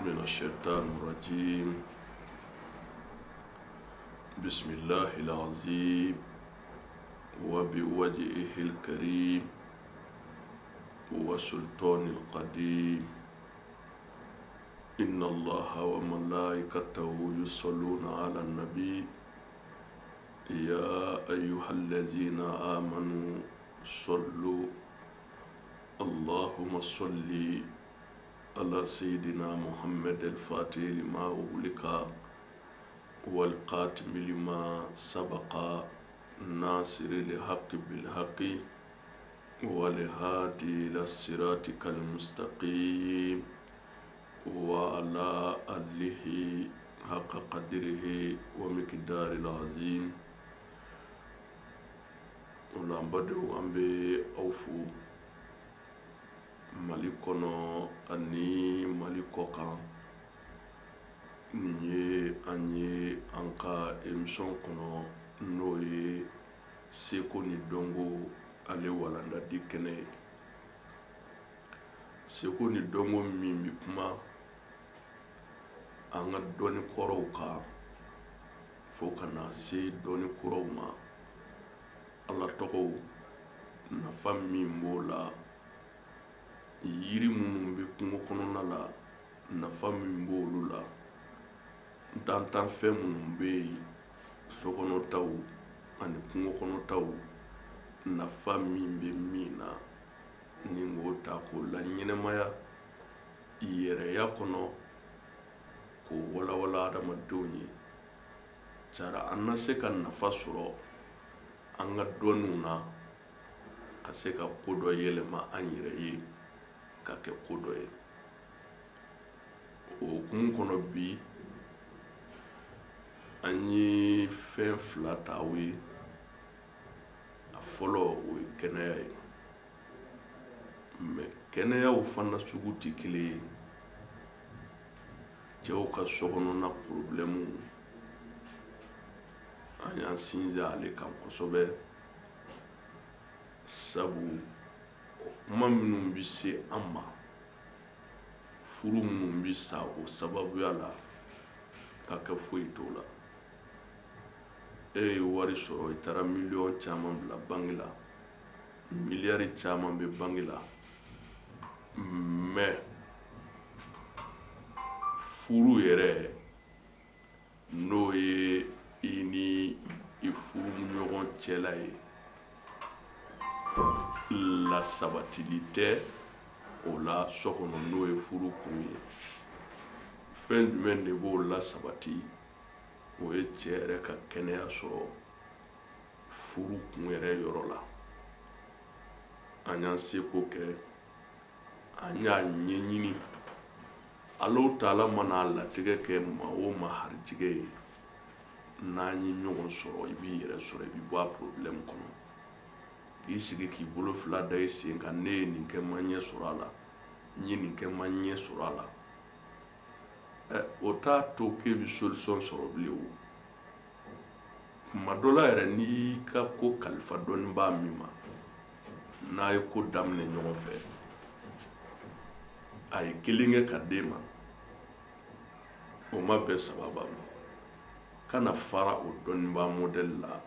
من الشيطان الرجيم. بسم الله العظيم وبوجهه الكريم وسلطان القديم. إن الله وملائكته يصلون على النبي يا أيها الذين آمنوا صلوا اللهم صل على سيدنا محمد الفاتح لما أغلق والقاتم لما سبق ناصر الحق بالحق والهادي إلى صراطك المستقيم وعلى آله حق قدره ومقدار العظيم. Ola an bɛ aw fo Mali kɔnɔ ani Mali kɔkan. Nin ye an ye an ka émission kɔnɔ, n'o ye seko ni dɔnko ale walandadi kɛnɛ ye. Seko ni dɔnko min bɛ kuma an ka dɔnni kɔrɔw kan fo ka na se dɔnni kuraw ma, Ala tɔgɔw nafa min b'o la, yiri minnu bɛ kungo kɔnɔna la nafa min b'olu la, dantanfɛn minnu bɛ yen sokɔnɔtaw ani kungo kɔnɔtaw nafa min bɛ min na, ni k'o ta k'o la ɲɛnɛmaya yɛrɛya kɔnɔ k'o walawala adamadenw ye cara an na se ka nafa sɔrɔ an ka dɔnniw na, ka se ka ko dɔ yɛlɛma an yɛrɛ ye ka kɛ ko dɔ ye. O hukumu kɔnɔ bi an ye fɛn fila ta aw ye. A fɔlɔ, o ye kɛnɛya ye. Mɛ kɛnɛyaw fana sugu tɛ kelen ye. Cɛw ka sokɔnɔna problème, an y'an sinsin ale kan kosɛbɛ, sabu kuma minnu bɛ se an ma, furu minnu bɛ sa o sababuya la, ka kɛ foyi t'o la. E ye wari sɔrɔ, i taara miliyɔn caman bila banki la, miliyari caman bɛ banki la, mɛ furu yɛrɛ, n'o ye i ni i furu ɲɔgɔn cɛla ye, la sabatili tɛ o la so kɔnɔ, n'o ye furu kun ye. Fɛn jumɛn de b'o la sabati? O ye cɛ yɛrɛ ka kɛnɛya sɔrɔ furu kun yɛrɛ yɔrɔ la. An y'an seko kɛ, an y'a ɲɛɲini. Alahu taala mana latigɛ kɛ maa o maa harijigɛ ye, n'an ye ɲɔgɔn sɔrɔ, i b'i yɛrɛ sɔrɔ, i bɛ bɔ a problème kɔnɔ. K'i sigi k'i bolo fila da i sen kan, ne ye nin kɛ, ma ɲɛ sɔrɔ a la, n ye nin kɛ, ma ɲɛ sɔrɔ a la, ɛ o t'a to k'e bɛ solution sɔrɔ bilen. O kuma dɔ la yɛrɛ, n'i y'i ka ko kalifa dɔnnibaa min ma, n'a ye ko daminɛ ɲɔgɔn fɛ, a ye kelen kɛ ka d'e ma, o ma bɛn sababa ma, kana fara o dɔnnibaa modèle la,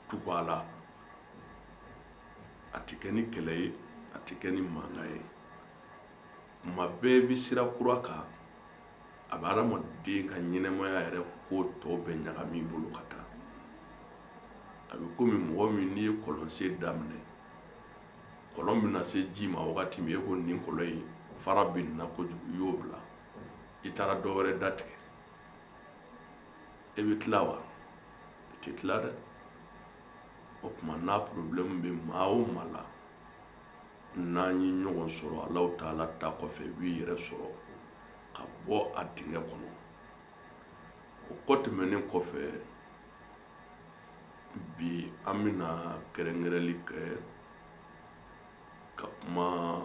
tugu a la. A tɛ kɛ ni kɛlɛ ye, a tɛ kɛ ni mankan ye. Kuma bɛɛ bɛ sira kura kan, a bɛ adamaden ka ɲɛnɛmaya yɛrɛ ko tɔ bɛɛ ɲagami i bolo ka taa. A bɛ komi mɔgɔ min n'i ye kɔlɔnsen daminɛ, kɔlɔn bɛna se ji ma wagati min, e ko nin kɔlɔn in fara bɛ nin na kojugu, i y'o bila, i taara dɔ wɛrɛ datigɛ, e bɛ tila wa? I tɛ tila dɛ. O tuma n'a problème bɛ maa o maa la, n'an ye ɲɔgɔn sɔrɔ Alahu taala ta kɔfɛ, i b'i yɛrɛ sɔrɔ ka bɔ a dingɛ kɔnɔ. O kɔ tɛmɛnen kɔfɛ, bi an bɛna kɛrɛnkɛrɛnli kɛ ka kuma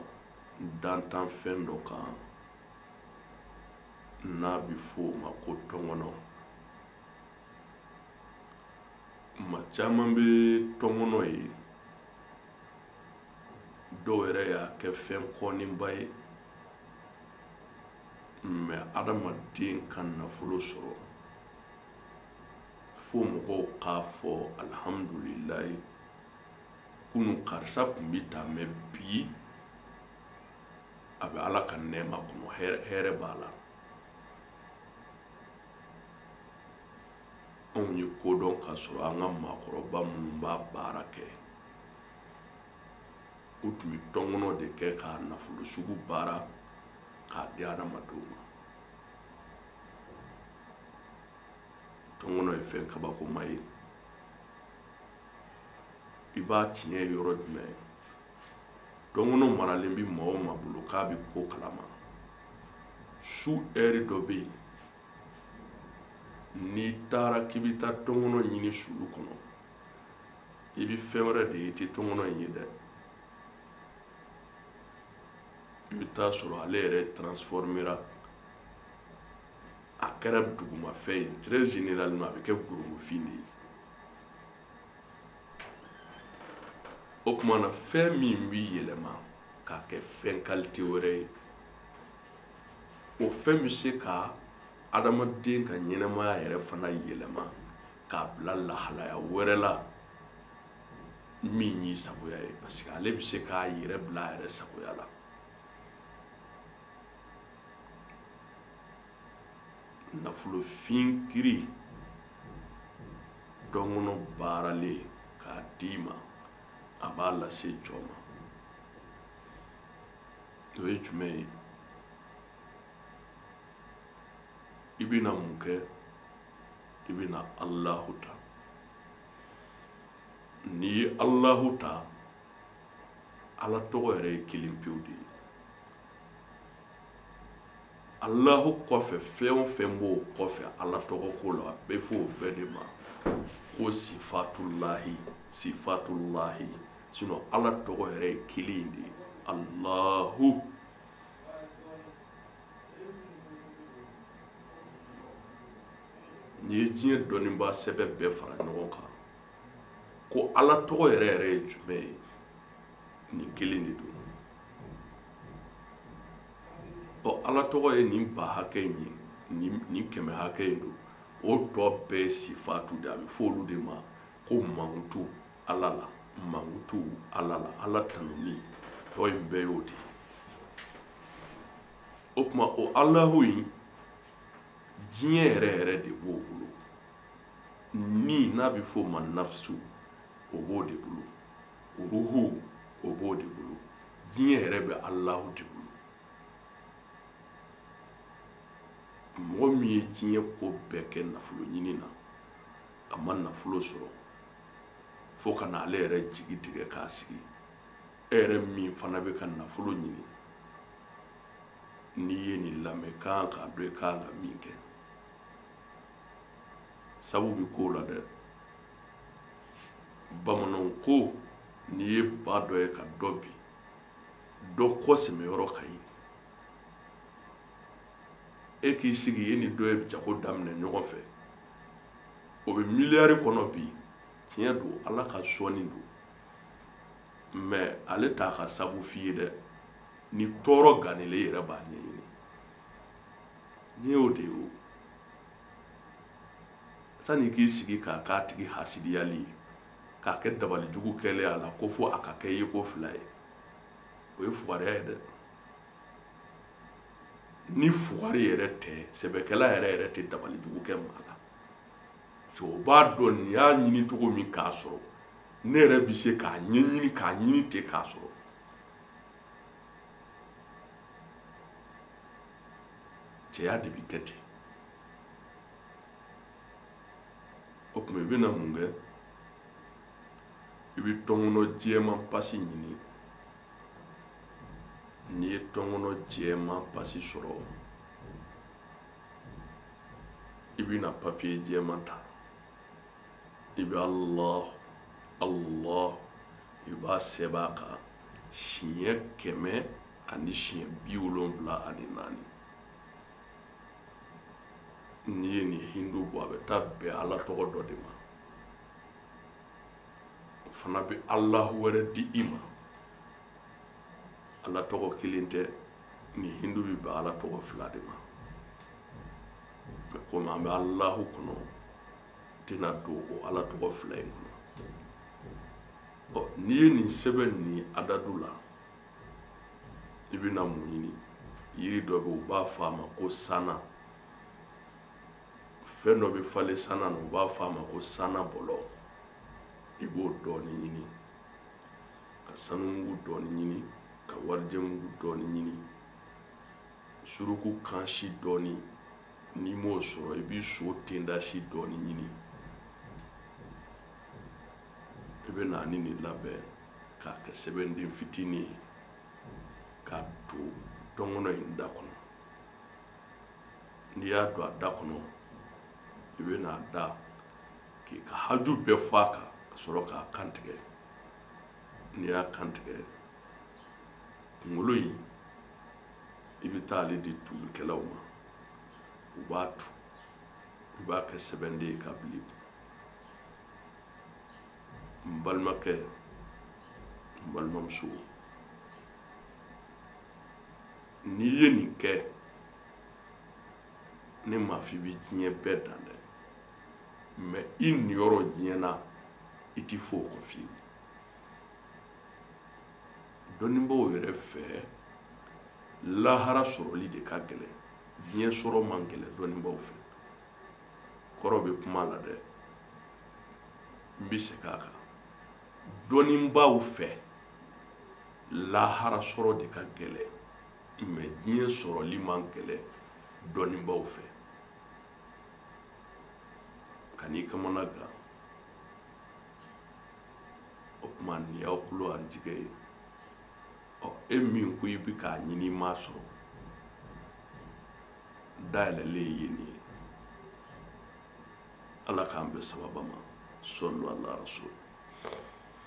dantanfɛn dɔ kan n'a bɛ fɔ o ma ko tɔnkɔnɔ. Maa caman bɛ tɔnkɔnɔ ye, dɔw yɛrɛ y'a kɛ fɛn kɔniba ye. Mais adamaden ka nafolo sɔrɔ fo mɔgɔw k'a fɔ alihamudulilayi, kunun karisa tun bɛ tan, mais bi a bɛ Ala ka nɛɛma kɔnɔ, hɛrɛ b'a la. Anw ye ko dɔn k'a sɔrɔ an ka maakɔrɔba minnu b'a baara kɛ, u tun bɛ tɔnkɔnɔ de kɛ k'a nafolo sugu baara k'a di adamadenw ma. Tɔnkɔnɔ ye fɛn kabakoma ye. I b'a tiɲɛ ye yɔrɔ jumɛn? Tɔnkɔnɔ maralen bɛ maa o maa bolo k'a bɛ ko kalama, su ɛri dɔ bɛ yen, n'i taara k'i bɛ taa tɔnkɔnɔ ɲini sulu kɔnɔ, i bɛ fɛn wɛrɛ de ye, i tɛ tɔnkɔnɔ in ye dɛ. I bɛ taa sɔrɔ ale yɛrɛ transformera, a kɛra dugumafɛn ye. Très généralement a bɛ kɛ gorongofin de ye. O tuma na, fɛn min bɛ yɛlɛma k'a kɛ fɛn qualité wɛrɛ ye, o fɛn bɛ se ka adamaden ka ɲɛnɛmaya yɛrɛ fana yɛlɛma k'a bila lahalaya wɛrɛ la min y'i sagoya ye, parce que ale bɛ se k'a yɛrɛ bila a yɛrɛ sagoya la. Nafolofin kiri tɔnkɔnɔ baaralen k'a d'i ma, a b'a lase jɔn ma. O ye jumɛn ye? I bɛna mun kɛ? I bɛna Alahu ta. N'i ye Alahu ta, Ala tɔgɔ yɛrɛ ye kelen pewu de ye. Alahu kɔfɛ, fɛn o fɛn b'o kɔfɛ Ala tɔgɔ ko la, a bɛ fɔ o bɛɛ de ma ko sifatulahi, sifatulahi. Sinon Ala tɔgɔ yɛrɛ ye kelen de ye, Alahu. N'i ye diɲɛ dɔnnibaa sɛbɛn bɛɛ fara ɲɔgɔn kan ko Ala tɔgɔ yɛrɛ yɛrɛ ye jumɛn ye, nin kelen de don. Ɔ, Ala tɔgɔ ye nin ba hakɛ in ye, nin kɛmɛ hakɛ in don, o tɔ bɛɛ ye sifatu de ye. A bɛ fɔ olu de ma ko mankutu Ala la, mankutu Ala la, Ala tanuni, tɔ in bɛɛ y'o de ye. O tuma, o Alahu in, diɲɛ yɛrɛ yɛrɛ de b'o bolo. Ni n'a bɛ f'o ma nafsu, o b'o de bolo. Ruhu, o b'o de bolo. Diɲɛ yɛrɛ bɛ Alahu de bolo. Mɔgɔ min ye diɲɛ ko bɛɛ kɛ nafolo ɲini na, a ma nafolo sɔrɔ fo ka na ale yɛrɛ jigi tigɛ k'a sigi. E yɛrɛ min fana bɛ ka nafolo ɲini, n'i ye nin lamɛn, kan k'a dɔn i kan ka min kɛ. Sabu bɛ ko la dɛ. Bamananw ko n'i ye ba dɔ ye ka dɔ bin, dɔ kɔ sɛmɛyɔrɔ ka ɲi. E k'i sigi, e ni dɔ ye jago daminɛ ɲɔgɔn fɛ, o bɛ miliyari kɔnɔ bi. Tiɲɛ don, Ala ka sɔnni don, mais ale t'a ka sabu f'i ye dɛ. Ni tɔɔrɔ ganile yɛrɛ b'a ɲɛɲini, diɲɛ y'o de ye. O sani k'i sigi k'a k'a tigi hasidiyali ye, k'a kɛ dabalijugu kɛlen a la, ko fo a ka kɛ ye ko fila ye, o ye fugariya ye dɛ. Ni fugari yɛrɛ tɛ, sɛbɛkɛla yɛrɛ yɛrɛ tɛ dabalijugu kɛ maa la. Parce que o b'a dɔn nin y'a ɲini cogo min k'a sɔrɔ, ne yɛrɛ bɛ se k'a ɲɛɲini k'a ɲini ten k'a sɔrɔ. Cɛya de bɛ kɛ ten. O tuma, i bɛna mun kɛ? I bɛ tɔnkɔnɔ jɛman pasi ɲini. N'i ye tɔnkɔnɔ jɛman pasi sɔrɔ, i bɛna papiye jɛman ta, i bɛ Allah Allah, i b'a sɛbɛn a kan siɲɛ 174. N'i ye nin hindu bɔ, a bɛ taa bɛn Ala tɔgɔ dɔ de ma, o fana bɛ Alahu wɛrɛ di i ma. Ala tɔgɔ kelen tɛ, nin hindu bɛ bɛn Ala tɔgɔ fila de ma. Mɛ komi an bɛ Alahu kɔnɔ, tɛna don o Ala tɔgɔ fila in kɔnɔ. Ɔ, n'i ye nin sɛbɛn nin adadu la, i bɛna mun ɲini? Yiri dɔ bɛ yen, u b'a fɔ a ma ko sana. Fɛn dɔ bɛ falen sana na, u b'a fɔ a ma ko sana bɔlɔ. I b'o dɔɔnin ɲini, ka sanumugu dɔɔnin ɲini, ka warijɛmugu dɔɔnin ɲini, suruku kansi dɔɔnin. N'i m'o sɔrɔ, i b'i so tendasi dɔɔnin ɲini. I bɛ na ni nin labɛn k'a kɛ sɛbɛnden fitinin ye k'a don tɔnkɔnɔ in da kɔnɔ. N'i y'a don a da kɔnɔ, i bɛ n'a da k'i ka haju bɛɛ fɔ a kan, ka sɔrɔ k'a kantigɛ. N'i y'a kantigɛ, kunkolo in, i bɛ taa ale di tulikɛlaw ma, u b'a tu, i b'a kɛ sɛbɛnden ye ka bila i kun. N balimakɛ, n balimamuso, n'i ye nin kɛ, ne m'a fɔ i bɛ diɲɛ bɛɛ dan dɛ, mɛ i niyɔrɔ diɲɛ na, i ti fɔ o kɔ fiyewu. Dɔnnibaaw yɛrɛ fɛ, lahara sɔrɔli de ka gɛlɛn, diɲɛ sɔrɔ man gɛlɛn dɔnnibaaw fɛ. Kɔrɔ bɛ kuma la dɛ, n bɛ segin a kan. Dɔnnibaaw fɛ, lahara sɔrɔ de ka gɛlɛn, mɛ diɲɛ sɔrɔli man gɛlɛn dɔnnibaaw fɛ. Ka n'i kamana gan. O tuma nin y'aw tulo arijigɛ ye. Ɔ, e min ko i bɛ k'a ɲini, i m'a sɔrɔ, dayɛlɛlen ye nin ye. Ala k'an bɛn sababa ma. Sɔlu ala rasul.